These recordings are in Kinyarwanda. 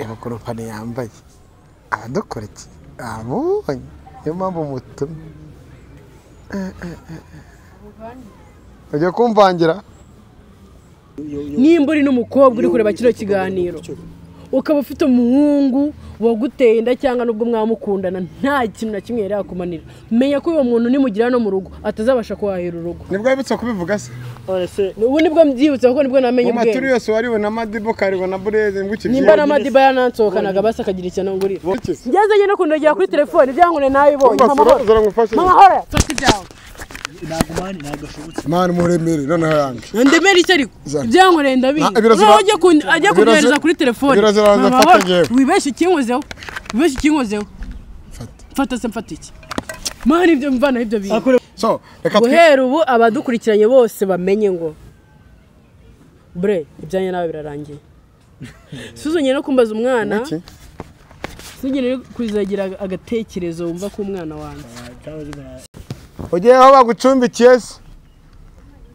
Reba yambaye abadukora iki abonye niyo mpamvu mutumye ugiye kumvangira. Nimba uri n'umukobwa uri kureba kino kiganiro ukaba ufite umuhungu waguteye inda cyangwa nubwo mwamukundana nta kintu na kimwe yari yakumanira, menya ko uwo muntu nimugira no mu rugo atazabasha kuhahira urugo. Nibwo wibutse kubivuga se? Ubu nibwo mbyibutse kuko nibwo namenye ubwenge. Mu maturi yose wariwe na Madibo kariwe na Bureze ngukije. Nimba na Madibo yanansohokanaga basi akagira ikintu ngurira. Ngeze njye no kundogera kuri telefone ibyankune nabibonye. Mama fata ibyawe. Nagumani nagashobotse. Mani muremere noneho yange. Ndemere iki ariko? Ibyankoreye ndabizi. Ujye kunyohereza kuri telefone. Wibeshye ikinkozeho. Wibeshye ikinkozeho. Fata se mfata iki? Mani ibyo mvana ibyo bintu. So, reka guhera ubu abadukurikiranye bose bamenye ngo bre ibyanjye nawe birarangiye. Suzonye no kumbaza umwana. Suzonye no kuzagira agatekerezo wumva ko umwana wanjye. Ugiye aho bagucumbikiye se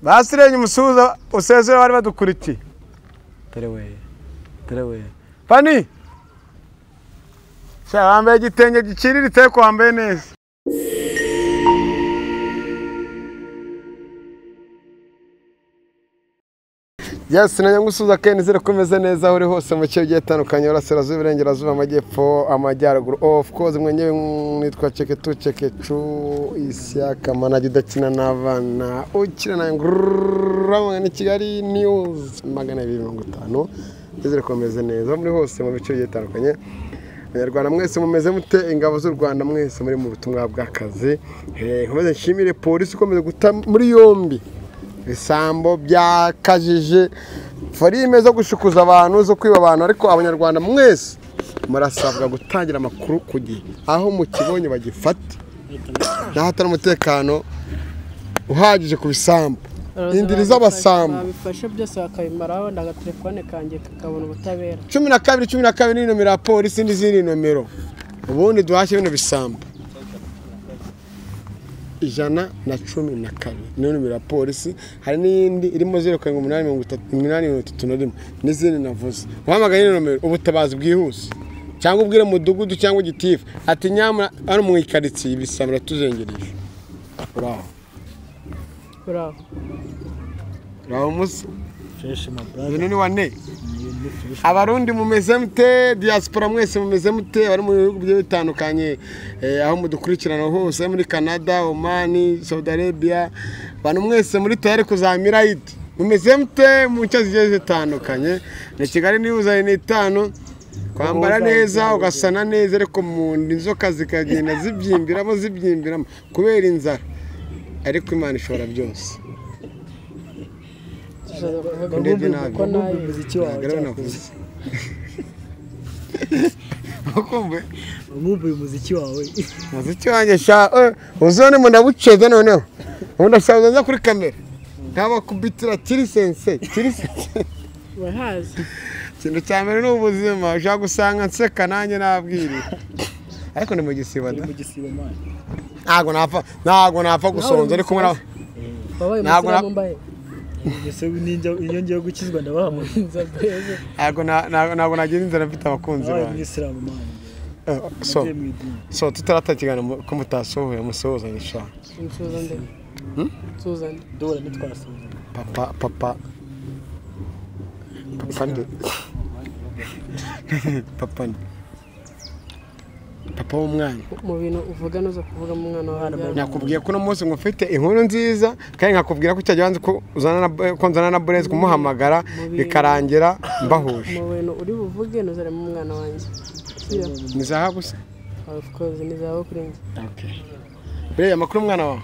basirenye umusuhuza usezere bari badukurikiye. Terewe Pani sha wambaye igitenge giciriritse ariko wambaye neza. Yes, nanyangusuza kandi nizere ko umeze neza aho uri hose mu cyo bigiye bitandukanye, burasirazuba, iburengerazuba, amajyepfo, amajyaruguru. Of course mwenyewe nitwa Cheketu Chekecu Isiaka manajya udakina n'abana ukina na ngurura ni Kigali News 250. Nizere ko umeze neza muri hose mu bice bigiye bitandukanye. Abanyarwanda mwese mumeze mute? Ingabo z'u Rwanda mwese muri mu butumwa bw'akazi. Nkomeze nshimire polisi ikomeze guta muri yombi ibisambo byakajije forime zo gushukuza abantu zo kwiba abantu, ariko abanyarwanda mwese murasabwa gutangira amakuru ku gihe aho mukibonye bagifate n'ahatari umutekano uhagije ku bisambo indiri z'abasambo babifashe byose bakabimaraho ndagatelefone kanjye kakabona ubutabera. 12 12 ni nomero ya polisi n'izindi nomero ubundi duhashye bino bisambo. 112 niyo nomero ya polisi, hari n'iyindi irimo 0788 n'izindi navuze. Uhamagaye ino nomero ubutabazi bwihuse cyangwa ubwire mudugudu cyangwa gitifu ati nyamara hano mu ikaritsiye ibisambo biratuzengereje. Uraho uraho uraho musa ibintu ni wane. Abarundi mumeze mute? Diaspora mwese mumeze mute? Bari mu bihugu bigiye bitandukanye aho mudukurikirana hose muri Canada, Oman, Saudi Arabia, bantu mwese muri tayari kuzamira Eid mumeze mute mu nce zigiye zitandukanye? Ni Kigali News ni 5. Kwambara neza ugasana neza ariko mu inzoka zikagenda zibyimbiramo kubera inzara, ariko Imana ishobora byose. Nkumbuye umuziki wawe. Umuziki wanjye sha uzone mu ndabuceza noneho. Ubundi ashaka nza kuri kamera. Ntabakubitira kiri sense, kiri sense. Wahazi. Ikintu cya mbere ni ubuzima, ushaka gusanga nseka nanjye nabwiriye. Ariko ni mu gisibo da. Mu gisibo man. Ntago napfa gusonza ariko kumwe nawe. Wabaye umusilamu mbaye. Ese ninjya iyo ngiye gukizwa ndabahamwe. Ntago nagira inzara mfite abakunzi banjye. Umwisilamu man. So tutaratakigana ko mutasohoye musohozanye sha. Nsuza nde? Nsuza nde? Dora nitwasuhuza. Papa Papa nde? Papa nde? Papa w'umwana. Mu bintu uvuga nuza kuvuga mu mwana wawe. Nakubwiye ko no munsi ngo ufite inkuru nziza kandi nkakubwira ko cyajya wanze ko uzana na ko nzana na Blaise kumuhamagara bikarangira mbahuje. Mu bintu uri buvuge nuzare mu mwana wanjye. Ni zahabu se? Of course ni zahabu kuri njye. Okay. Bure amakuru umwana wawe?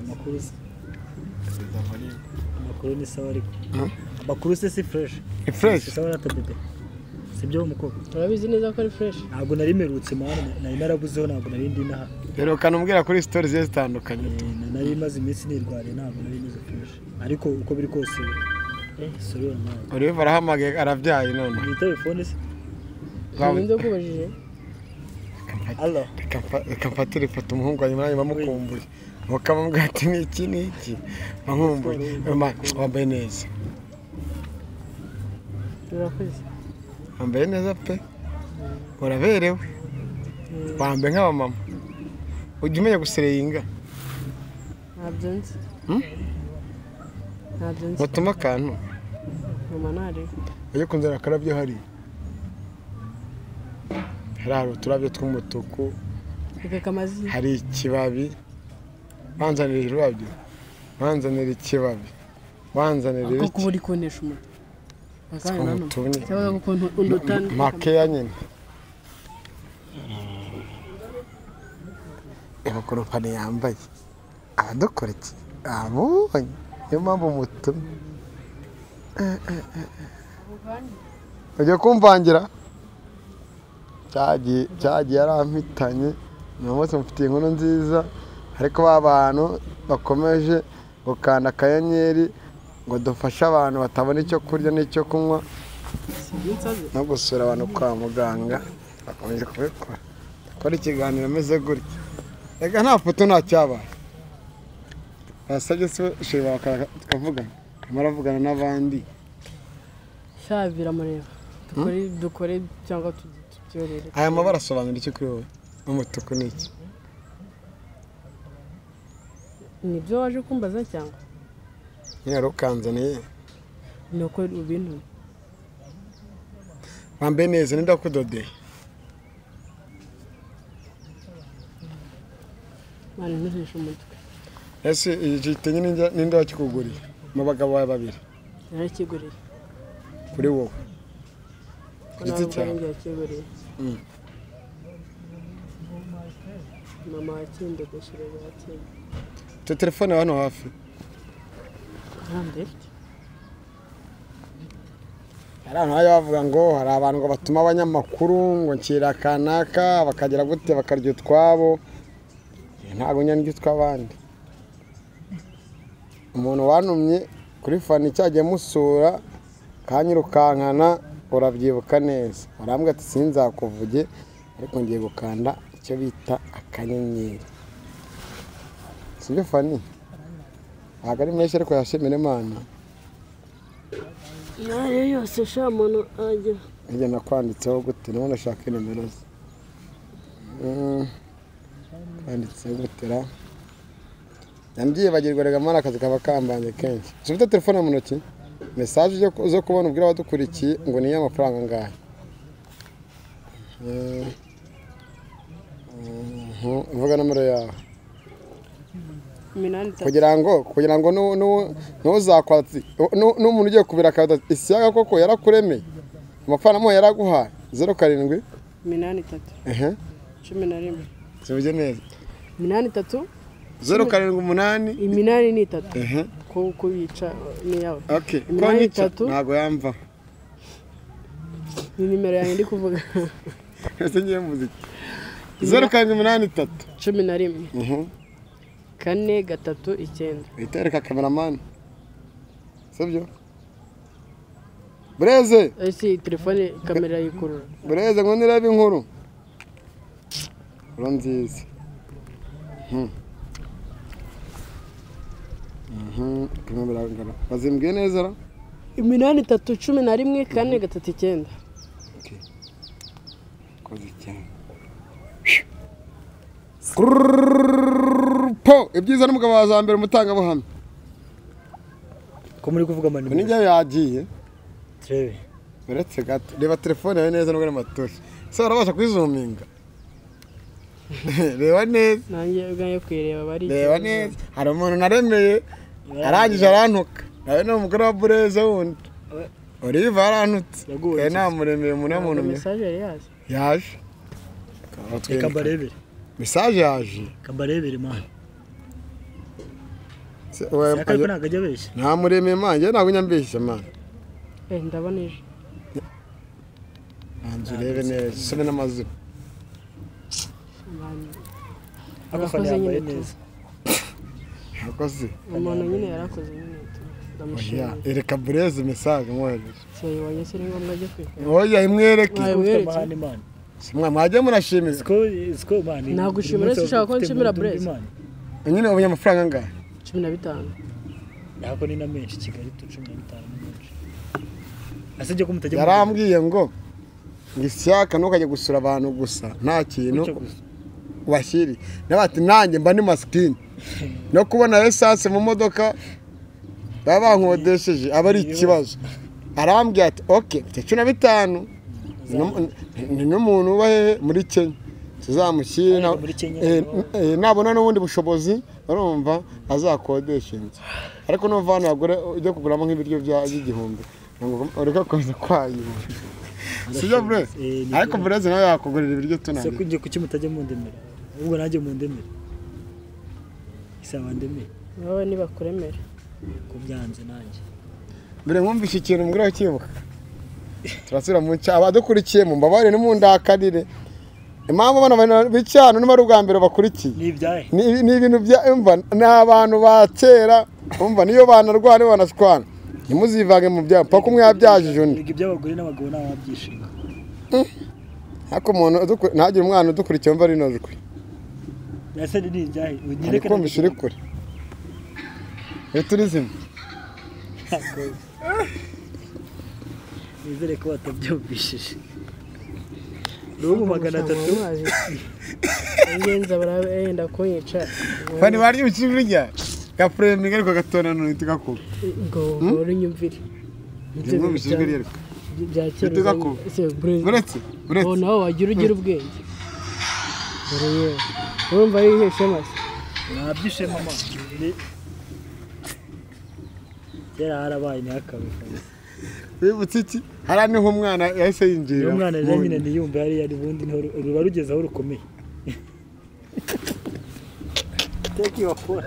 Amakuru se. Amakuru ni sawa ariko. Amakuru se si fresh. Ni fresh. Sawa na bebe. Sibyo umukobwa. Urabizi neza ko ari fresh. Ntabwo nari merutse mwana, nari narabuzeho ntabwo nari ndi naha. Rero kanumbwira kuri stories zigiye zitandukanye. Nari maze iminsi nirwariye ntabwo nari meze fresh. Ariko uko biri kose sorry mwana. Oliver arahamagaye arabyaye none. Ni telefone se. Ninde kubajije? Allo. Reka mfatire ifoto umuhungu wanjye nanjye bamukumbuye. Bakamubwira ati ni iki ni iki. Bankumbuye. Wambaye neza. Urakoze. Wambaye neza pe. Uraberewe. Wambe nk'abamama. Ujya umenya gusereyinga? Ntabyo nzi. Ntabyo nzi. Mutuma akantu. Mama ntari. Ujye kunzanira akarabyo hariya. Hari uturabyo tw'umutuku. Hari ikibabi. Banzanira ururabyo. Banzanira ikibabi. Banzanira ibiki. Kuko uri kunesha umutwe. Makeya nyine. Abakoropani yambaye. Abadukora iki? Abonye. Niyo mpamvu mutumye. Ugiye kumvangira? Cyagiye yarampitanye. Uyu munsi mufitiye inkuru nziza, ariko ba bantu bakomeje gukanda akanyenyeri ngo dufashe abantu batabona icyo kurya n'icyo kunywa no gusura abantu kwa muganga, bakomeje kubikora. Gukora ikiganiro ameze gutya. Reka nta foto nta cyabaye. Basabye se sheba tukavugana. Maravugana n'abandi. Sha biramureba. Dukore cyangwa tubyorere. Aya mabara asobanura iki kuri wowe? Umutuku ni iki? Nibyo waje kumbaza cyangwa? Nyine rukanzaniye. Nuko ubintu. Wambaye neza ninde wakudodeye? Mani ntuhishe umutwe. Ese igitenge ninde wakikuguriye? Mu bagabo bawe babiri. Narakiguriye. Kuri wowe. Ku giti cyawe. Yakiguriye. Mama yakindodeshereje yakindi. Tu telefone hano hafi. Hari abantu bajya bavuga ngo hari abantu ngo batuma abanyamakuru ngo nshyira kanaka bakagera gute bakarya utwabo. Ntabwo njya utw'abandi. Umuntu wantumye kuri Fani cyagiye musura kanyirukankana urabyibuka neza. Arambwira ati sinzakuvuge ariko ngiye gukanda icyo bita akanyenyeri. Sibyo Fani? Ntabwo ari menshi ariko yashimira Imana. Nayo yose sha muntu ajya. Njye nakwanditseho gute none nashaka nomero ze. Kwanditseho gute ra? Nambyiye rega mara akazi kaba kambanye kenshi. Ufite telefone mu ntoki? Message zo kubona ubwira abadukurikiye ngo ni y'amafaranga angahe? Vuga nomero yawe. Kugira ngo ntuzakwatsi n'umuntu ugiye kubira akada Isiaka koko yarakuremeye amafaranga mo yaraguhaye 07 83 11 Sivuge neza 83 078 83 ko kubica ni yawe. Okay, ko nyica ntago yamva. Ni nimero yanjye ndi kuvuga. Ese ngiye muziki 0783 11 4 3 9. Itereka cameraman. Sibyo? Bureze. Ese telefone kamera yikurura. Bureze ngo nirebe inkuru. Ro nziza. Kamera ngana. Bazimbwiye neza ra? 83 11 4 3 9. Okay. Koze cyane. Po ibyiza n'umugabo wa mbere umutangabuhamya. Ko muri kuvuga mani. Nijya yagiye. Turebe. Uretse gato. Reba telefone yawe neza nubwo ari matushe. Se urabasha kwizuminga. Reba neza. Nanjye ubwanjye kwireba bari. Reba neza. Hari umuntu naremeye arangije arantuka. Nawe ni umugore wa Bureze wundi. Olive arantutse. Kandi namuremeye umuntu yamuntumye. Message yari yaje. Yaje. Reka mbarebere. Message yaje. Kambarebere man. Ariko ntabwo ajya abeshya. Ntamuremeye man, njye ntabwo nyambeshya man. Ndabona ejo. Banza urebe neza, usome n'amazina. Ako yambaye neza. Yakoze. Umuntu nyine yarakoze nyine. Ndamushimira. Ereka Bureze message mwohereje. Siyibonye se ni ngombwa ajye kwiga. Oya imwereke. Imwereke. Simwa mwajye murashimira. Siko man. Nagushimira se ushaka ko nshimira Bureze. Nyine ubonye amafaranga angahe? 15. Ntabwo ni na menshi Kigali tu 15 ni menshi. Asije ko mutajya. Yarambwiye ngo ngo Ishyaka ntukajya gusura abantu gusa nta kintu washyiri. Nabati nanjye mba ni masikini. No kubona essence mu modoka baba bankodesheje aba ari ikibazo. Arambwira ati okay, mfite 15 ni n'umuntu uba hehe muri Kenya. Tuzamushyire nabona n'ubundi bushobozi urumva azakodesha inzu. Ariko numva hano bagore ujya kuguramo nk'ibiryo by'igihumbi ngo ureka kuza kwayibura. Sibyo bre? Ariko Bureze nawe yakugurira ibiryo tunani. Se kugiye kuki mutajya mu ndemera? Ubwo nanjye mu ndemera. Isaba ndemera. Wowe nibakuremera. Kubyanze nanjye. Mbere mwumvishe ikintu mbwira kibuka. Turasubira mu cya abadukurikiye mu mbabare n'mundakarire. Impamvu bana b'icyano n'umara ubwa mbere bakurikiye. Ni ibyahe? Ni ibintu bya umva ni abantu ba kera umva niyo banarwana banashwana. Ntimuzivange mu byabo paka umwe yabyajije undi. Ibyo by'abagore n'abagabo n'ababyishinga. Hako umuntu ntagire umwana udukurikiye umva rino jwi. Nase ni ibyahe? Unyereke kumvisha uri kure. Turizim. Nizere ko batabyumvishije. Rubu 300. Ingenza barenda kunyica. Fani bari ukibirya. Gaframe ariko gatona none tugakuba. Ngo uri nyumvire. Bya kera. Buretse. Oh nawe wagira ugira ubwenge. Dore yewe. Urumva yiheshe mase. Nabyishe mama. Kera harabaye ntakabe kabisa. Wibutse iki? Hara niho umwana yahise yinjira. Umwana rero nyine niyumva yari yari bundi niho ruba rugeze aho rukomeye. Take your phone.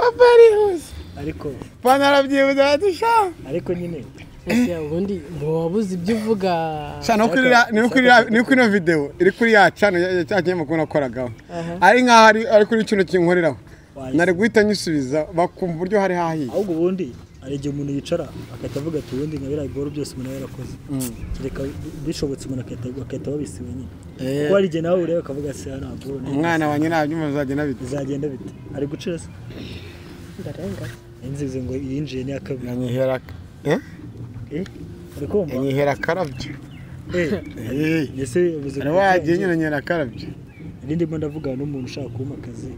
Abarihuse. Ariko Pana arabyibuza ati sha. Ariko nyine ese ubundi wabuze ibyo uvuga. Sha no kuri ni kuri no video iri kuri ya channel ya kinyamakuru nakoragaho. Ari nkaho ari kuri kino kinkoreraho. Nari guhita nyisubiza bakumva uburyo hari hahiye. Ahubwo ubundi ari igihe umuntu yicara akahita avuga ati ubundi nka biriya boro byose umuntu yarakoze. Kereka bishobotse umuntu akahita babisiba nyine. Kuko hari igihe nawe ureba akavuga se hano boro. Umwana wanjye nabyumva bizagenda bite? Bizagenda bite? Ari gucira se? Ndarenga. Inzize ngo yinjiye ni akabiri. Anyihera. Ari kumva? Anyihera karabyo. Ese ubuze ko wagiye nyine nyera karabyo. Nindi ndimo ndavuga n'umuntu ushaka kumpa akazi.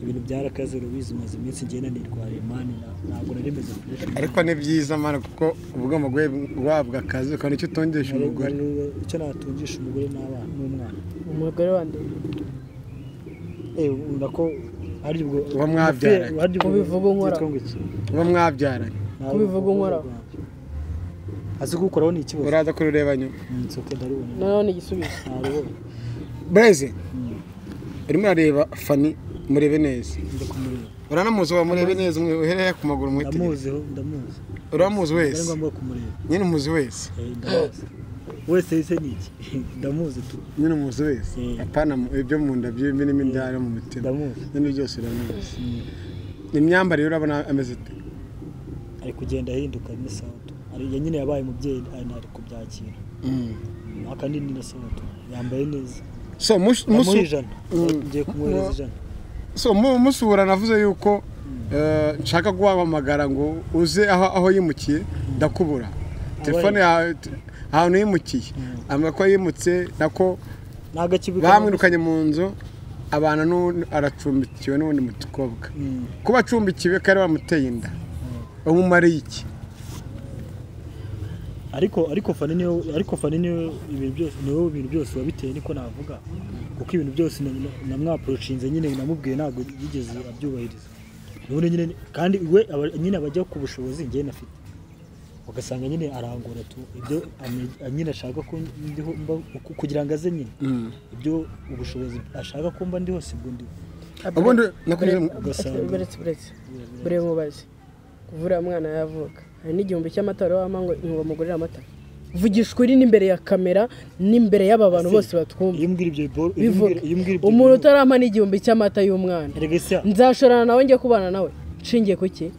Ibintu byarakaze rubizi maze iminsi ngenda nirwariye mani ntabwo nari meze fresh. Ariko ni byiza mani kuko ubugomba guhabwa akazi ukabona icyo utungisha umugore. Icyo natungisha umugore n'abana n'umwana. Umugore wande? Nako ari ubwo uwo mwabyaranye. Kubivuga unkora. Uwo mwabyaranye. Kubivuga unkora. Azi gukoraho ni ikibazo. Uraza kurureba nyuma. Nsoke ndarubona. None igisubizo. Narubona. Blaze. Urimo urareba Fanny murebe neza. Uranamuzi wa murebe neza uhereye ku maguru muhite. Ndamuzi ndamuzi. Uramuzi wese. Ngombwa kumureba. Nyine umuzi wese. Ndamuzi. Wese ise niki? Ndamuzi tu. Nyine umuzi wese. Apana ibyo mu nda by'imbi n'imindaro mu mutima. Ndamuzi. Nyine byose uramuzi. Imyambarire urabona ameze ite? Ari kugenda ahinduka ni sawa tu. Ari nyine yabaye umubyeyi ari kubyakira. Akandi ni na sawa tu. Yambaye neza. So musu ngiye kumwohereza ijana. So musura navuze yuko nshaka guhamagara ngo uze aho yimukiye ndakubura. Telefone yawe ahantu yimukiye ambwa ko yimutse nako bamwirukanye mu nzu abana aracumbikiwe n'ubundi mukobwa. Kuba acumbikiwe kare bamuteye inda. Umumariye iki? Ariko Fanny niyo ibintu byose niyo ibintu byose wabiteye niko navuga kuko ibintu byose namwaprochinze nyine namubwiye ntabwo yigeze abyubahiriza. None nyine kandi we nyine abajya ku bushobozi ngiye nafite ugasanga nyine arangora tu ibyo nyine ashaka ko ndiho kugira ngo aze nyine ibyo ubushobozi ashaka ko mba ndiho sibwo ndiho. Ubundi nakunyuze buretse mubaze kuvura mwana yavuka hari n'igihumbi cy'amata wama ngo bamugurire amata. Vugisha uri n'imbere ya kamera n'imbere y'aba bantu bose batwumva. Iyo umbwira ibyo umuntu utarampa n'igihumbi cy'amata y'umwana nzashorana nawe njye kubana nawe nshingiye kuki?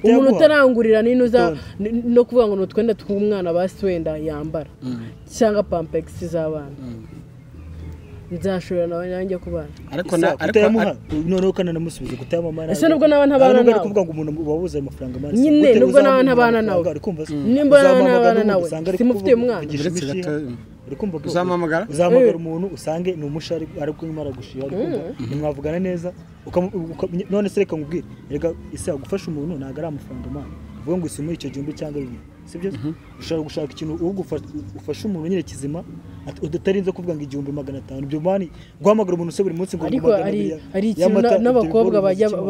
Umuntu utarangurira n'inuza no kuvuga ngo nutwenda tw'umwana basi wenda yambara cyangwa pampex z'abana. Nzashobora nawe nanjye kubana. Ariko na ariko noneho kananamusubiza kutayamamara. Ese nubwo nawe ntabana nawe. Ari kuvuga ngo umuntu wabuze amafaranga mani. Nyine nubwo nawe ntabana nawe. Nimba nawe ntabana nawe. Simufitiye umwana. Uzamuhamagara? Uzahamagara umuntu usange ni umushari ari kumara gushira nimwavugana neza none se reka nkubwire reka ise agufasha umuntu ntago ari amafaranga mani. Uvuga ngo isimuye icyo gihumbi cyangwa bibiri. Sibyo? Ushobora gushaka ikintu ugufasha umuntu nyine kizima udatarinze kuvuga ngo 1500 ibyo mani guhamagara umuntu se buri munsi ngo ariko ari ikintu n'abakobwa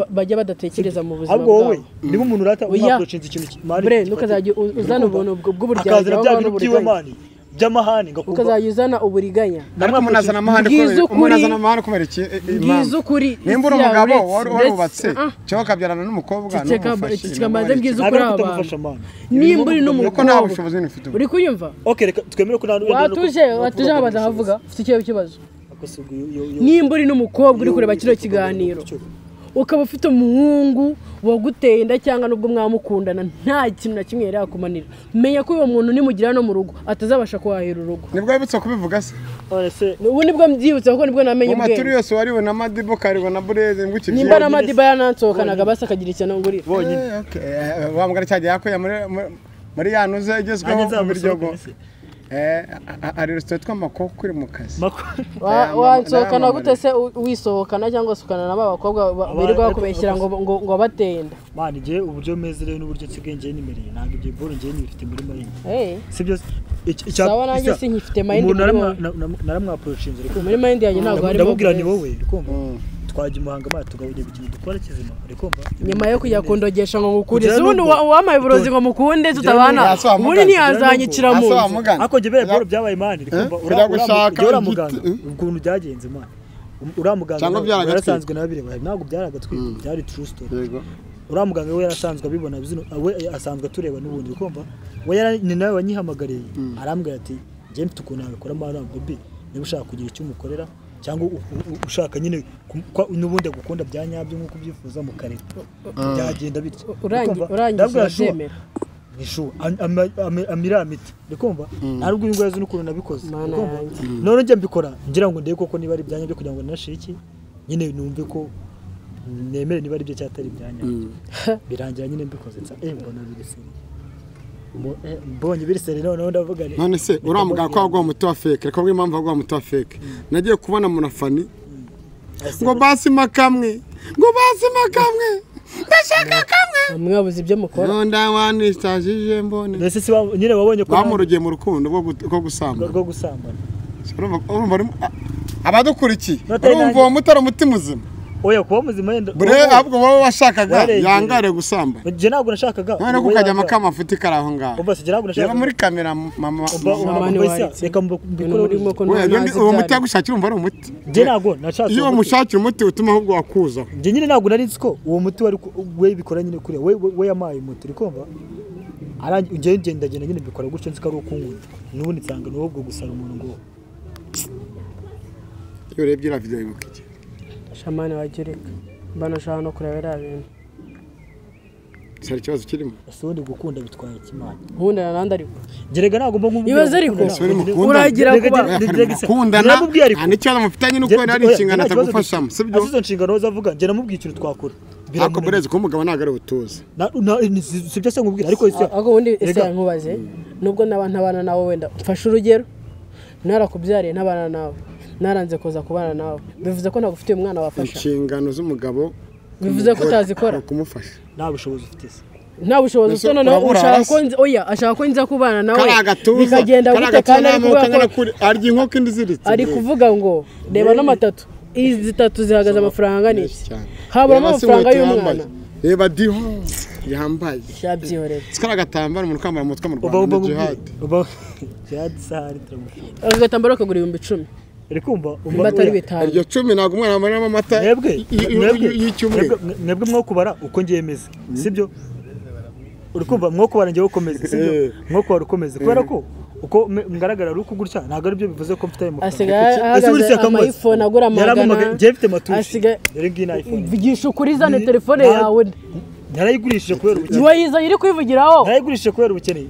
bajya badatekereza mu buzima bwabo. Ahubwo wowe niba umuntu urata umwaprochinze ikintu mani bre ntukazajya uzana ubuntu bw'uburyarya n'uburiganya by'amahane ngakumva ukazajya uzana uburiganya. Ariko umunazana amahane umunazana amahane kubera iki? Bwizukuri nimba uri umugabo warubatse cyangwa ukabyarana n'umukobwa n'umufashe kikamaze bwizukuri abantu nimba uri n'umukobwa nta bushobozi ufite uri kunyumva. Okay reka twemere ko watuje watuje abaza havuga ufite icyo kibazo. Nimba uri n'umukobwa uri kureba kino kiganiro ukaba ufite umuhungu waguteye inda cyangwa nubwo mwamukundana nta kintu na kimwe yari yakumanira, menya ko uwo muntu nimugira no mu rugo atazabasha kuhahira urugo. Nibwo wibutse kubivuga se? Ubu nibwo mbyibutse kuko nibwo namenye ubwenge. Mu maturi yose wariwe na Madibo kariwe na Bureze ngukije. Nimba na Madibo yanansohokanaga basi akagira ikintu ngurira. Bonyine. Okay. Wamugara cyagiye yakoye muri yanuze igezweho mu Biryogo. Ari restaurant twa Makoko kuri mu kazi. Wansohokana gute se wisohokana cyangwa sukana na babakobwa birirwa bakubeshyira ngo ngo batenda? Mani ngiye uburyo meze rero n'uburyo nsigaye ngiye nimereye ntabwo ibyo boro ngiye nibifite muri mind. Sibyo sawa nanjye sinkifite mind muri naramwaprochinze ariko muri mind yanjye ntabwo harimo. Ndamubwira ni wowe urikumva twajya umuhanga amazi tugaburira ikintu dukora kizima urikumva nyuma yo kujya kundogesha ngo ngukure ubundi wamaye uburozi ngo mukunde tutabana ubundi ntiyazanyicira mu nzu. Ariko njye bere boro byabaye mani urikumva uriya muganga ukuntu byagenze mani uriya muganga yarasanzwe nawe bireba ntabwo byari agatwiko byari true story. Uriya muganga we yarasanzwe abibona we asanzwe atureba n'ubundi urikumva we ni nawe wanyihamagariye arambwira ati njye mfite ukuntu nabikora mani baby niba ushaka kugira icyo umukorera cyangwa ushaka nyine n'ubundi agukunda bya nyabyo nk'uko ubyifuza mu karere byagenda bityo urangije nishu amira miti ndikumva ntabwo uyu nguyu n'ukuntu nabikoze ndikumva none njye mbikora ngira ngo ndebe koko niba ari bya nyabyo kugira ngo nashiki nyine numve ko nemere niba ari byo cyatari bya nyabyo birangira nyine mbikoze nsa mbona biriseri mbonye biriseri noneho ndavuga none se uramuga ko agwa umuti wa fake reka bwe impamvu agwa umuti wa fake nagiye kubona munafani ngo basi makamwe ngo basi makamwe ndashaka kamwe mwabuze ibyo mukora nonda wanistajije mbone mbese si nyine wabonye ko bamurugiye mu rukundo rwo gusambana rwo gusambana urumva abadukurikiye urumva uwo mutari umuti muzima. Oya kuba muzima yenda bure ahubwo wowe washakaga yangare gusamba. Nje ntabwo nashakaga none kukajya makama afuti kari aho ngaho. Umva se ntabwo nashakaga muri kamera mama reka mbikore uwo muti yagushakira umva ari umuti. Nje ntabwo nashatse iyo umushakira umuti utuma ahubwo wakuza. Nje nyine ntabwo nari nzi ko uwo muti wari we bikora nyine kure we yamaye umuti uri kumva arangi nje ngenda ngenda nyine mbikora gutyo nzi ko ari ukungunda n'ubundi nsanga n'ubwo gusara umuntu ngo iyo urebye iriya video ibuka iki Shamani wagireka mbana shaka no kureba iriya bintu Sari ikibazo kirimo ese ubundi gukunda bitwaye ikimana nkundana nandi ariko gerega ntabwo mba nkubwira ibaze ariko uragira kuba gukundana nta n'ikibazo mufitanye nuko wenda hari inshingano atagufashamo sibyo izo nshingano zavuga njye namubwiye ikintu twakora ariko burezi ko umugabo ntabwo ari butuze sibyo se nkubwira ariko ariko ubundi ese nkubaze nubwo naba ntabana nawe wenda mfashe urugero narakubyariye ntabana nawe naranze kuza kubana nawe bivuze ko ntabwo ufite umwana wafasha inshingano z'umugabo bivuze ko utazikora kumufasha nta bushobozi ufite se nta bushobozi ufite noneho ushaka ko oya ashaka ko nza kubana nawe bikagenda gute kandi ari kuvuga ko arya inkoko indi iziritse ari kuvuga ngo reba n'amatatu izi tatu zihagaze amafaranga angana iki haburamo amafaranga y'umwana reba diho yambaye yabyihorera sikara agatambaro umuntu kwambara umutwe mu Rwanda ni jihad jihad sahari turamushaka aka gatambaro kagura 10,000 uri kumva atari bitanu iryo 10 ntabwo umwana amaramo amata y'icyumweru mwebwe mwo kubara uko ngiye meze sibyo uri kumva mwo kubara ngiye ukomeze sibyo mwo kubara ukomeze kubera ko uko ngaragara ari gutya ntabwo ari byo bivuze ko mfite ayo mafaranga asigaye ahagaze ama iPhone agura amagana ngiye mfite matushi dore ngiyi ni iPhone vugisha ukuri zane telefone yawe Narayigurishije kubera ubukene. Wayizanye uri kwivugiraho. Narayigurishije kubera ubukene.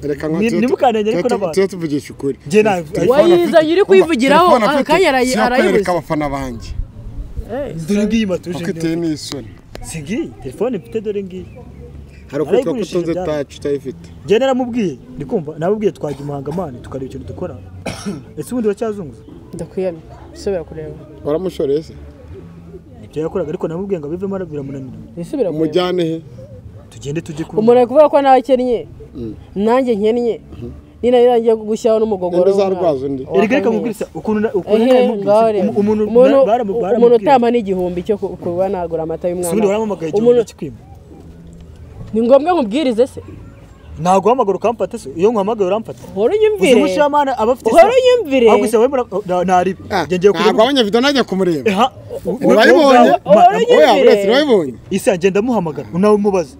Nimukanenge ariko n'abantu. Tuba tuvugisha ukuri. Wayizanye uri kwivugiraho akanya arayibuze. Abafana banjye. Dore ngiyi matuje. Ufite n'isoni. Singiyi telefone mfite dore ngiyi. Hari ukwitwa ko utunze touch utayifite. Njye naramubwiye ndikumva nabubwiye twajya umuhanga mani tukareba ikintu dukora. Ese ubundi uracyazunguza? Ndakwiyamye. Isubira kureba. Waramushoreye se? Ibyo yakoraga ariko namubwiye ngo abivemo biramunanira. Isubira kureba. Umujyane he? Tugende tujye ku. Umuntu ari kuvuga ko nawe akennye. Nanjye nkennye. Nina yarangiye gushyiraho n'umugogoro. Uzarwaza undi. Erega reka nkubwire ukuntu namubwiye umuntu umuntu utama n'igihumbi cyo kuba nagura amata y'umwana. Ubundi warampamagaye igihumbi kikwima. Ni ngombwa nkubwirize se? Ntabwo uhamagara ukamfata se? Iyo nkuhamagaye uramfata. Uhora unyumvire. Umushiramana aba afite. Uhora unyumvire. Ahubwo se wowe naribi. Ngiye kureba. Ntabwo abonye video najya kumureba. Urayibonye? Oya uretse urayibonye. Ise ngenda muhamagara unawe umubaze.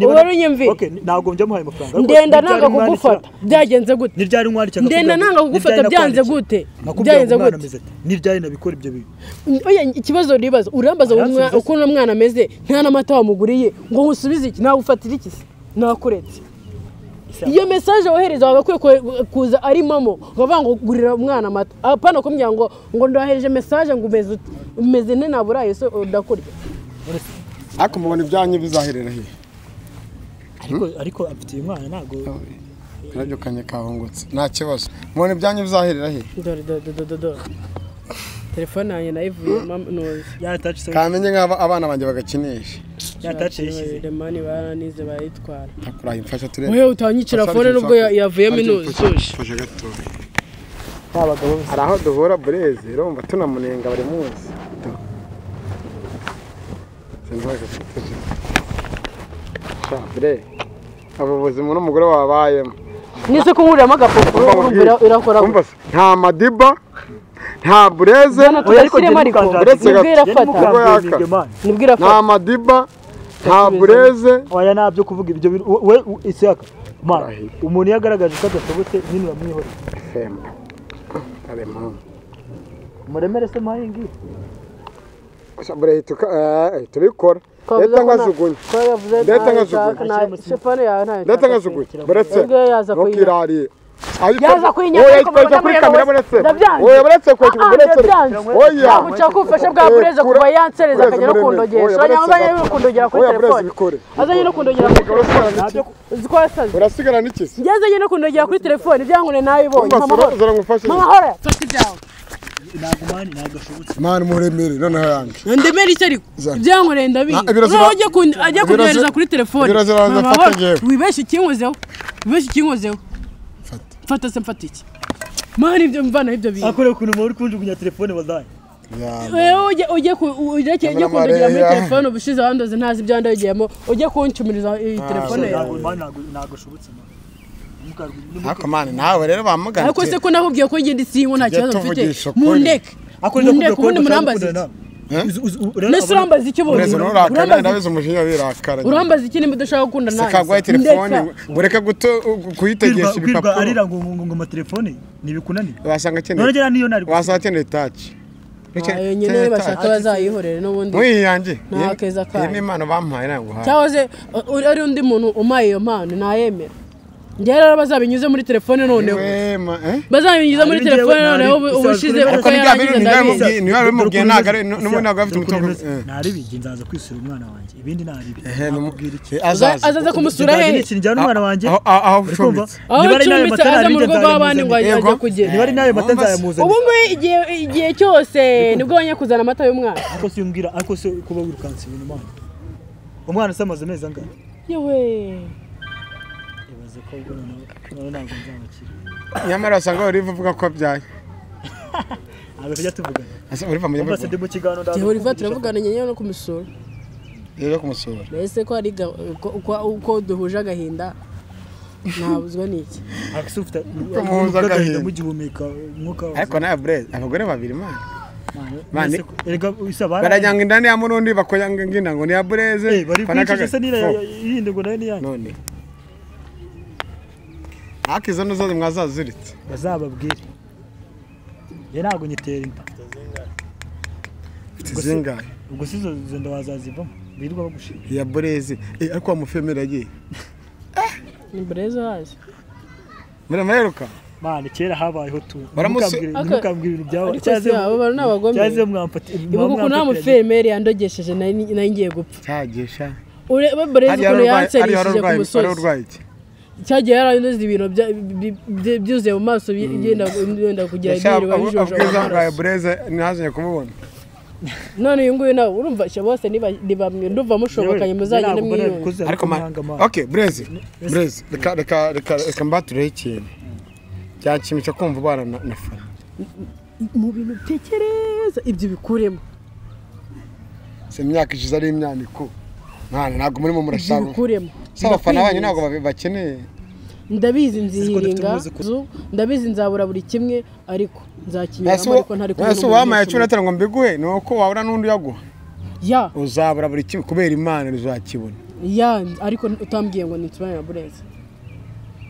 Uhora unyumvire. Okay, ntabwo njya muhaye amafaranga. Ndenda nanga kugufata. Byagenze gute? Ni ryari nkwandikira? Ndenda nanga kugufata byanze gute? Byagenze gute? Ni ryari nabikora ibyo bintu? Oya ikibazo nibaza urambaza ukuntu umwana ameze nta n'amata wamuguriye ngo nkusubize iki nagufatira iki se? Nakuretse. Iyo message wohereza wagakwiye kuza ari mamo bavuga ngo gurira umwana amata apana kumbwira ngo ndohereje message ngo umeze umeze nte naburaye so ndakurya. Ariko mubona ibyanyu bizaherera he? Ariko afite uyu mwana ntago nabyo kanye kahungutse nta kibazo. Mubona ibyanyu bizaherera he? Dore dore dore telefone yanjye nayivuye noze ya touch se kamenye nk'aba abana banjye bagakinisha ya touch yishyize demani baranize bayitwara akuraye imfasha turebe wewe utanyicira phone nubwo yavuyemo inoze soje mfasha gato abagabo hari aho duhura bureze urumva tunamunenga bari munsi abo buzima n'umugore wabayemo nise kunkuriramo agapapuro urumva irakora nta madiba nta bureze nta madiba nta bureze oya nabyo kuvuga ibyo we isaka man umuntu yagaragaje ko adashobotse nyine uramwihorera muremere se mayingi tubikora leta nkajugunya leta nkajugunya leta nkajugunya buretse ntukirariye yaza kwinyaka kuri kamera buretse oya buretse kwekira buretse oya naguca kufasha bwa bureze kuva yansereza akajya no kundogesha azanye no kundogera kuri telefone azanye no kundogera kuri telefone uzikwasaze urasigara n'iki se ngeze no kundogera kuri telefone ibyankune nabibonye amahoro fata ibyawe ntabwo mani ntabwo ashobotse mani muremere noneho yange ndemere icyo ariko ibyankoreye ndabizi ajya kunyohereza kuri telefone wibeshye ikinkozeho wibeshye ikinkozeho mfata se mfata iki mani ibyo mvana ibyo bintu akore ukuntu uri kunjugunya telefone wallahi wewe ujye kundogera muri telefone ubushize wandoze ntazi ibyo wandogeyemo ujye kuncumiriza iyi telefone yawe ntabwo ashobotse ariko mani nawe rero bamugana ariko se ko nakubwiye ko ngenda isingo nta kibazo mfite mundeke mundeke ubundi murambaza iki nese urambaza iki ubundi urambaza iki nimba udashaka gukunda nawe sikaguha telefone ureke kuyitegesha ibipapuro arira ngo ngo amatelefone ntibikunanira wasanga akeneye wasanga akeneye taci ayo nyine bashaka bazayihorere n'ubundi nk'iyi yanjye nta keza kayo iyi ni impano bampaye ntabwo uhaye cyangwa se ari undi muntu umpaye iyo mpano nayemera njye rero bazabinyuze muri telefone noneho bazabinyuze muri telefone noneho ubushize uko yarangiza ndabizi niba bimubwiye ntabwo ari n'ubundi ntabwo afite umutungo naribi njye nzaza kwisura umwana wanjye ibindi naribi nakubwira iki azaza kumusura hehe njyana umwana wanjye aho ucumbitse aho ucumbitse aza mu rugo rw'abandi ngo ajye kugera niba ari nayo mata nzayamuzanira ubu ngubu igihe cyose nibwo bajya kuzana amata y'umwana ariko si umbwira ariko se kuba wirukansa ibintu mwana umwana se amaze amezi angahe yewe nyamara wasanga Olive uvuga ko abyaye ntabwo tujya tuvugana Olive amujya mvuga ndi mu kiganiro Olive turavugana nyine no kumusura rero kumusura mbese ko ari uko duhuje agahinda ntabuzwa n'iki muhuza agahinda mugihumeka umwuka ariko nawe Blaise abagore babiri mana barajyanga indani ya murundi bakoyanga inda ngo ni ya Blaise bari kwicisha se nira yindi ngo nayo ni yanjye none ariko izo nizo mwazaziritse bazababwire njye ntabwo nyitera inda zingahe ubwo si izo nda wazazivamo Birirwa bagushinja. Ya Bureze ariko wa mufemera yagiye. Ni Bureze hazi. Murameruka? Mane kera habayeho tu. Mukambwira ibintu byawe. Cyaze abo bantu nabagome. Cyaze mwamfata. Ibuka ukuntu mufemera yandogesheje nari ngiye gupfa. Cyagesha. Ureba Bureze ukuntu yanserishije ku musozi. Cyagiye yarandoze ibintu byuzuye mu maso byenda kugira ibintu bajojo. Ubwiza bwa Bureze ntazanye kumubona. None uyu nguyu nawe urumva bose ni bamwe ndumva mushobokanye muzagende mwiyunge. Ariko okay Bureze Bureze reka reka reka reka mbatureho ikintu. Cyanshimisha kumva ubana na Fana. Mu bintu bitekereza ibyo bikuremo. Se imyaka ishize ari imyaniko. Mwana ntabwo murimo murashaka. Bikuremo. Se abafana banyu ntabwo bakeneye. Ndabizi nzihiringa, ndabizi nzabura buri kimwe ariko nzakinyuramo ariko ntari kumwe. Ese wamaye cyo natara ngo mbiguhe nuko wabura n'undi yaguha. Ya. Uzabura buri kimwe kubera Imana uzakibona. Ya ariko utambwiye ngo nitubane na Bureze.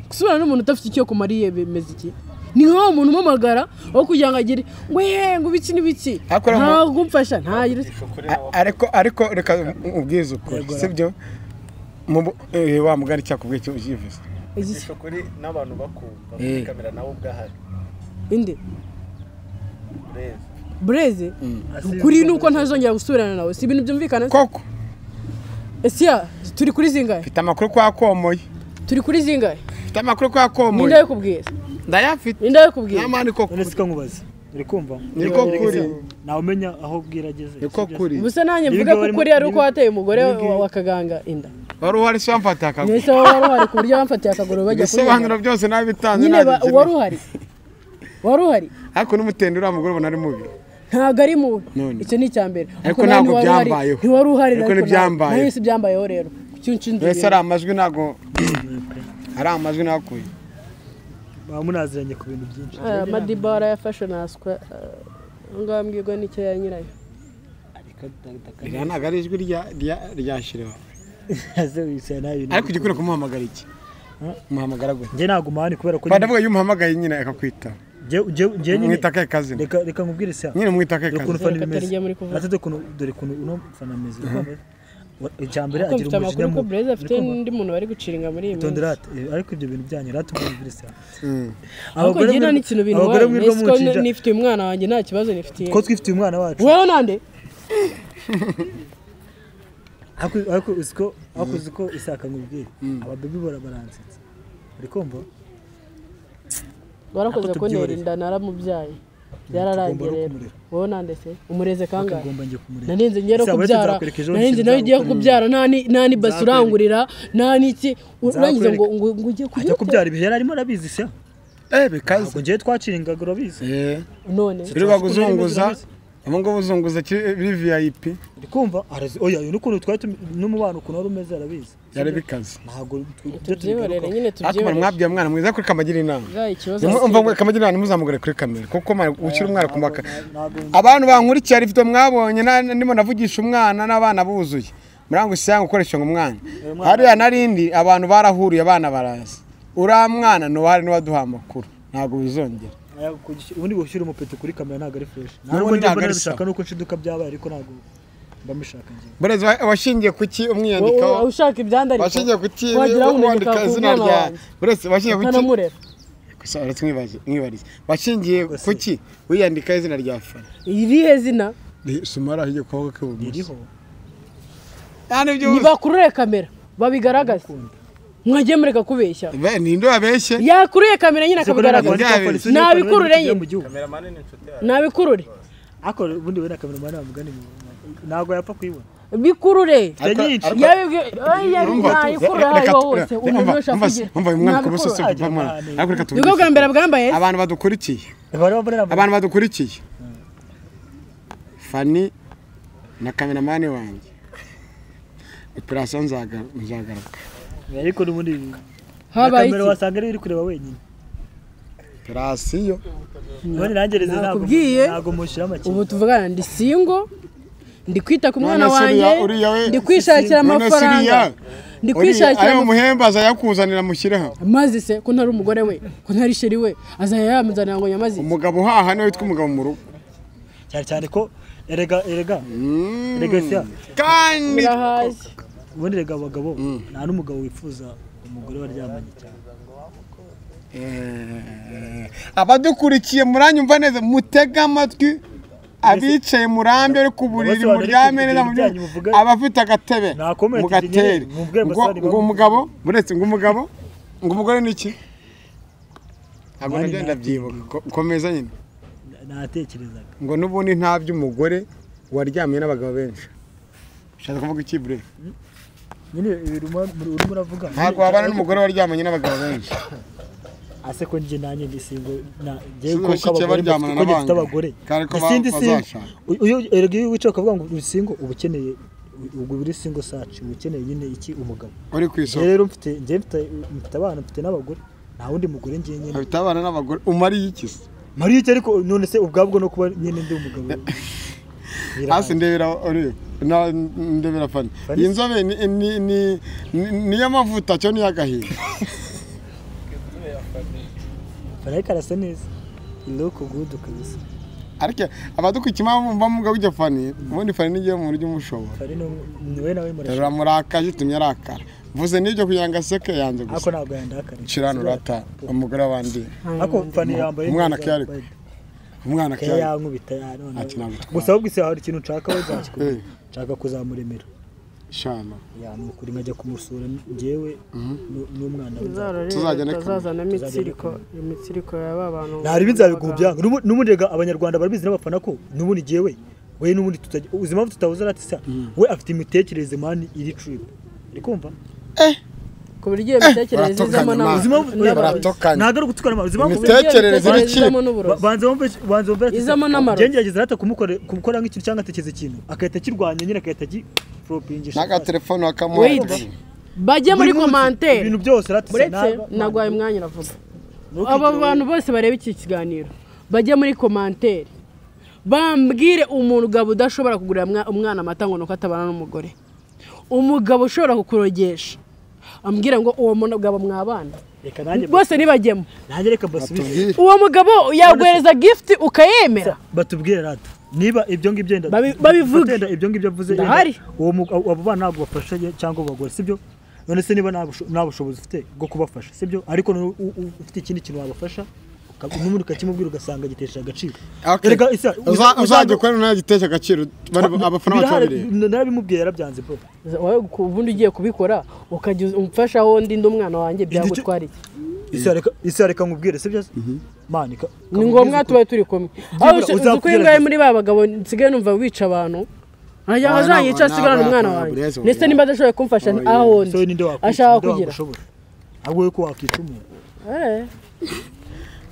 Gusubirana n'umuntu udafite icyo kumariye bimeze iki? Ni nkaho umuntu umamagara aho kugira ngo agire we ngo ibiki n'ibiki. Ntabwo umfasha ntagira. Ariko reka ubwize ukuri sibyo? Wa mugani cyakubwiye cyo ujivuze. Kuri n'abantu bakumva kuri kamera nawe ubwahari. Inde? Bureze. Kuri nuko ntazongera gusubirana nawe si ibintu byumvikana koko. Esiya turi kuri zingahe? Mfite amakuru kwa komoye. Turi kuri zingahe? Mfite amakuru kwa komoye. Ninde yakubwiye? Ndayafite. Ninde yakubwiye? Namani koko. None sika nkubaze. Uri kumva? Niko kuri. Nawe umenya aho bwirageze. Niko kuri. Ubuse nanjye mvuga ko kuri ari uko wateye umugore wa Kaganga inda. Wari uhari se wamfatiye akaguru. Nese wari uhari ku buryo wamfatiye akaguru bajya kuri. Ibisobanuro byose nabitanze nabyo. Wari uhari. Wari uhari. Ariko n'umutende uriya mugore ubona ari mubi. Ntabwo ari mubi. Icyo ni icya mbere. Ariko ntabwo byambayeho. Ntiwari uhari ariko ntibyambayeho. Nayo si byambayeho rero. Kuki unshinze? Mbese ari amajwi ntabwo ari amajwi nakuye. Bamunaziranye ku bintu byinshi. Madiba arayafashe naswa ngaho mbwirwa n'icyo ya nyirayo. Iriya ntabwo ari ijwi rya Shireba. Ariko ujya ukwiye kumuhamagara iki? Umuhamagara gute? Njye ntabwo umuhani kubera ko ndavuga iyo umuhamagaye nyine akakwita. Njye nyine mwita akahe kazina? Reka nkubwire se. Nyine mwita akahe kazina? Ukuntu Fana bimeze. Natwe dore ukuntu uno Fana ameze. Icya mbere agira umujinya mu Bureze afite n'undi muntu bari guciringa muri iyi minsi. Ariko ibyo bintu byanyu ratubwira se. Ariko njye nta n'ikintu bintwaye. Nifitiye umwana wanjye nta kibazo nifitiye. Ko twifitiye umwana wacu. Wewe nande? Ariko uziko isaka nkubwire ababebi barabaransetsa. Uri kumva? Warakoze kuntera inda naramubyaye. Byararangiye rero. Wowe nande se? Umureze kangahe? Narinze ngero kubyara. Narinze nawe ugiye kubyara nta ni basi urangurira nta niki urangize ngo ngo ugiye kujya kubyara ibihe yararimo arabizi se. Bikaze. Ngo ngiye twaciringaga urabizi. None birirwa guzunguza. Abo ngo buzunguza kiri VIP. Uri kumva? Arazi oya uyu n'ukuntu twari n'umubano ukuntu wari umeze arabizi. Yari bikaze. Ntabwo tubyihorere nyine tubyihorere. Ariko mwabwiye mwana mwiza kuri kamagira inama. Umva kamagira inama muzamugare kuri kamera kuko ushyira umwana ku maka. Abantu bankurikiye ari video mwabonye ndimo navugisha umwana n'abana buzuye. Murango isanga ukoresha ngo umwana. Hariya narindi abantu barahuriye abana baraza. Uriya mwana no hari n'uwaduha amakuru. Ntabwo bizongera. Ubundi gushyira umupeti kuri kamera ntabwo ari fresh. Ntabwo njye mbona bishaka nuko nshiduka byabaye ariko ntabwo mbamishaka ngiye. Bureze washingiye kuki umwiyandikaho? Ushaka ibyandiko. Washingiye kuki wandika izina rya Bureze washingiye kuki? Gusa uretse mwibarize. Washingiye kuki wiyandika izina rya Fana? Irihe zina? Ni Sumara hiye kwa k'ibumoso. Iriho. Nibakurure kamera babigaragaze. Mwagiye mureka kubeshya. Ninde wabeshye? Yakuruye kamera nyine akabigaragaza. Nabikurure nyine. Nabikurure. Ako ubundi we na cameraman amugani ntabwo yapfa kuyibona. Bikurure. Yayikurura hose. Umva uyu mwana kubuso se mwana. Ariko reka tuvuge. Nibwo bwa mbere bwambaye. Abantu badukurikiye. Abantu badukurikiye. Fani na cameraman wanjye. Operation nzagaruka. Ariko n'ubundi habaye kamera wasanga ari kureba wenyine. Operation. None nangereze ntabwo mushyira amakinga. Ubu tuvugana ndi single, ndi kwita ku mwana wanjye, ndi kwishakira amafaranga. Ndi kwishakira ayo muhemba azayakuzanira mushyireho. Amazi se ko ntari umugore we, ko ntari sheri we, azayamuzanira ngo nyamazi. Umugabo uhaha niwe witwa umugabo mu rugo. Cyane cyane ko Erega erega kandi ubundi erega abagabo nta n'umugabo wifuza umugore waryamanye cyane. Abadukurikiye muranyumva neza, mutega amatwi abicaye murambe ari ku buriri muryame neza, abafite agatebe mugatere. Ngo umugabo muretse ngo umugabo ngo umugore niki ntabwo nagenda byibuka komeza nyine natekerezaga ngo nubundi nta by'umugore waryamye n'abagabo benshi. Ushaka kuvuga iki bre? Nyine urimo uravuga ntabwo wabana n'umugore waryamanye n'abagabo benshi. Ase ko nje nanye ndi singo na je ko abagore bafite abagore isindi singo uyu erega iyo wicaye ukavuga ngo uri singo ubukeneye ubwo uri singo saci ubukeneye nyine iki umugabo uri kwisoko. Rero mfite nje mfite abana mfite n'abagore nta wundi mugore ngiye nyine mfite abana n'abagore umariye iki se mariye iki ariko none se ubwabwo no kuba nyine ndi umugabo. Hasi ndebera uri na ndebera fani inzobe ni ni ni y'amavuta cyo ni y'agahinda. Fareka arasa neza look good kabisa. Ariko abadukikima bumva muga ujya fani ubundi fani nigiye mu buryo umushobora. Fani niwe nawe murashaka. Ramurakaje tumye arakara. Mvuze nibyo kugira ngo aseke yanze gusa. Ako ntabwo yandakara. Kirano rata umugore wandi. Ako fani yambaye umwana kyari. Umwana kyari yankubita ya none. Gusa ahubwo ise hari ikintu nshaka we nzakikubwira. Nshaka kuzamuremera. Shama. Ya nukuri nkajya kumusura ngewe n'umwana we. Tuzajya tuzazana imitsiriko ya abantu. Nari binzabigubyanga n'ubundi rega abanyarwanda barabizi n'abafana ko n'ubundi ngewe we n'ubundi tutajya uzi impamvu tutabuza ratisa we afite imitekerereze mani iri trip. Uri kumva? Ku buryo iyo mitekerereze izamo n'amarozi. Ntabwo ari gutukana amarozi. Imitekerereze iri trip. Banza wumve izamo n'amarozi. Ngerageza rata kumukora nk'ikintu cyangwa atekereza ikintu akahita kirwanya nyine akahita gipropingisha. Naga telefone wakamuha. Bajye muri commentaire. Ibintu byose ratisa uretse nagwaye umwanya uravuga. Aba bantu bose bareba iki kiganiro bajye muri commentaire bambwire umugabo udashobora kugurira umwana amata ngo nuko atabana n'umugore. Umugabo ushobora kukurogesha ambwira ngo uwo mugabo mwabana bose nibajyemo. Nanjye reka mbasubize. Uwo mugabo yaguhereza gift ukayemera. Batubwire rata niba ibyo ngibyo enda babivuge ibyo ngibyo avuze uwo abo bana ntabwo bafasha cyangwa bagore sibyo. None se niba nta bushobozi ufite bwo kubafasha sibyo, ariko ufite ikindi kintu wabafasha n'umuntu ukakimubwira ugasanga gitesha agaciro. Erega uzajya ukora nawe gitesha agaciro abafana batabire. Narabimubwiye yarabyanze bro. Wowe ubundi ugiye kubikora ukajya umfasha aho ndi umwana wanjye byagutwara iki? Isi reka nkubwire sibyo mani ni ngombwa tubaye turi kumwe. Aho uzi ko ingahe muri ba bagabo nsigaye numva wica abantu ajya azanyica asigarana umwana wanjye ndetse nimba adashoboye kumfasha aho ndi ashaka kugira ahubwo ko wakica umuntu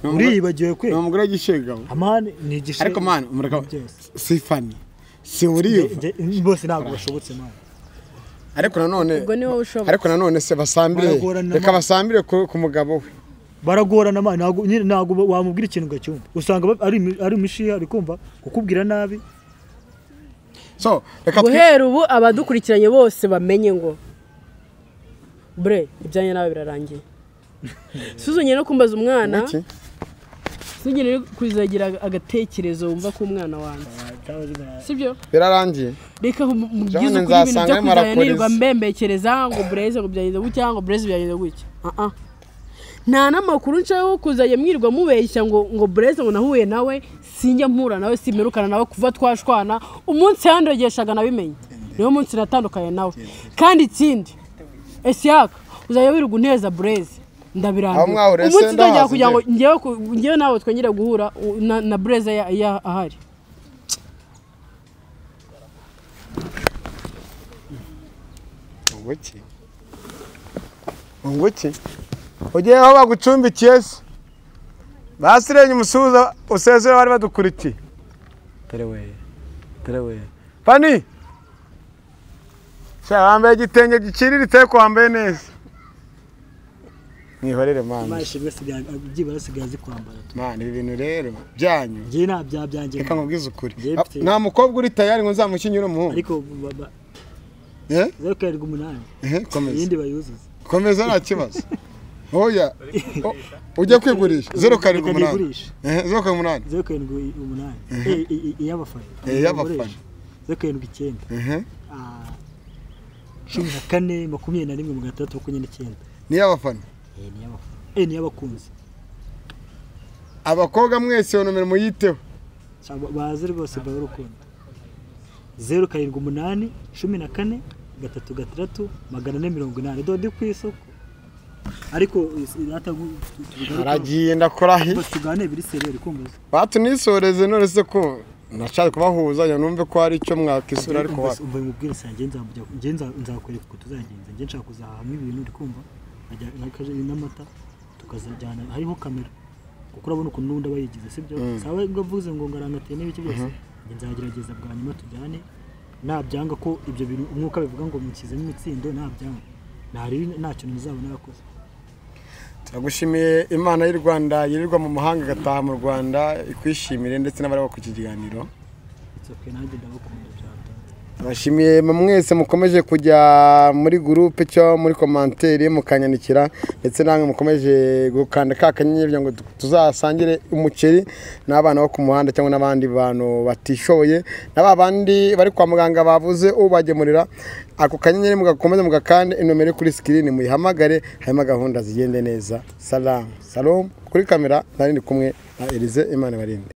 uriyibagiwe kwe ni umugore w'igishegabo amani ni igishegabo ariko mani umureka si fani si uriyo bose ntabwo bashobotse mani. Ariko nanone ariko nanone se basambire reka basambire ku mugabo we baragorana mani ntabwo wamubwira ikintu gacyumva usanga ari imishiha ari kumva kukubwira nabi. So reka guhera ubu abadukurikiranye bose bamenye ngo bre ibyanjye nawe birarangiye. Suzongeye no kumbaza umwana. Suzongeye kuzagira agatekerezo wumva ko umwana wanjye. Sibyo? Birarangiye. Reka mubwize ukuri ibintu byo kuzanirwa mbembekereza ngo Blaise ngo byagenze gutya ngo Blaise byagenze gutya. Nta namakuru nshaka kuzajya mwirwa mubeshya ngo Blaise ngo nahuye nawe sinjya mpura nawe simerukana nawe kuva twashwana umunsi yandogeshaga nabimenye. Niyo munsi natandukanye nawe. Kandi ikindi Esiaka uzajya wirirwa uneza Blaise. Ndabirambiwe umunsi nzongera kugira ngo ngewe nawe twongere guhura na Blaise ya ahari. Unguki ugiye aho bagucumbikiye se basirenye umusuhuza usezere bari badukurikiye. Terewe Fani sha wambaye igitenge giciriritse ko wambaye neza. Mwihorere mwana. Mashimwe sigaye byibara sigaye zikwambara. Mwana ibi bintu rero byanyu. Ngiye nta byanjye. Reka nkubwize ukuri. Nta mukobwa uri tayari ngo nzamukinyure umuhungu. Ariko baba. 0.8. Komeza. Yindi bayuzuze. Komeza nta kibazo. Oya, ujya kwigurisha 078 078 078 iy'abafana iy'abafana 079 14 21 629 ni iy'abafana. Ni iy'abafana, ni iy'abakunzi. Abakobwa mwese iyo nomero muyiteho, bazi rwose barukundo. 078 14 3 6 480 dodi ku isoko. Ariko aragiye ndakora he tugane biri sereri kumbuza batunisoreze none se ko nashaka kubahuza ya numve ko ari cyo mwakisura ariko wa umva mubwire sanjye nzamujya ngenza nzakwereka uko tuzagenza. Nge nshaka kuzahamwe ibintu uri kumva nkajya n'amata tukazajyana hariho kamera kuko urabona ukuntu n'undi aba yigize sibyo sawa ngo avuze ngo ngarangateye n'ibiki byose. Nge nzagerageza bwa nyuma tujyane, nabyanga ko ibyo bintu umwuka bivuga ngo mukizemo imitsindo, nabyanga nta kintu muzabona narakoze. Turagushimiye Imana y'u Rwanda yirirwa mu mahanga igataha mu Rwanda ikwishimire ndetse n'abari ku kiganiro. Turashimiye mwese mukomeje kujya muri groupe cyo muri commentaire mukanyandikira, ndetse namwe mukomeje gukanda ka kanyenyeri ngo tuzasangire umuceri n'abana bo ku muhanda cyangwa n'abandi bantu batishoboye n'abandi bari kwa muganga bavuze ubagemurira. Ako kanyenyeri mugakomeza mugakande inomero kuri screen muyihamagare, hanyuma gahunda zigende neza. Salam salom. Kuri kamera nari ndi kumwe na Elize, Imana ibarinde.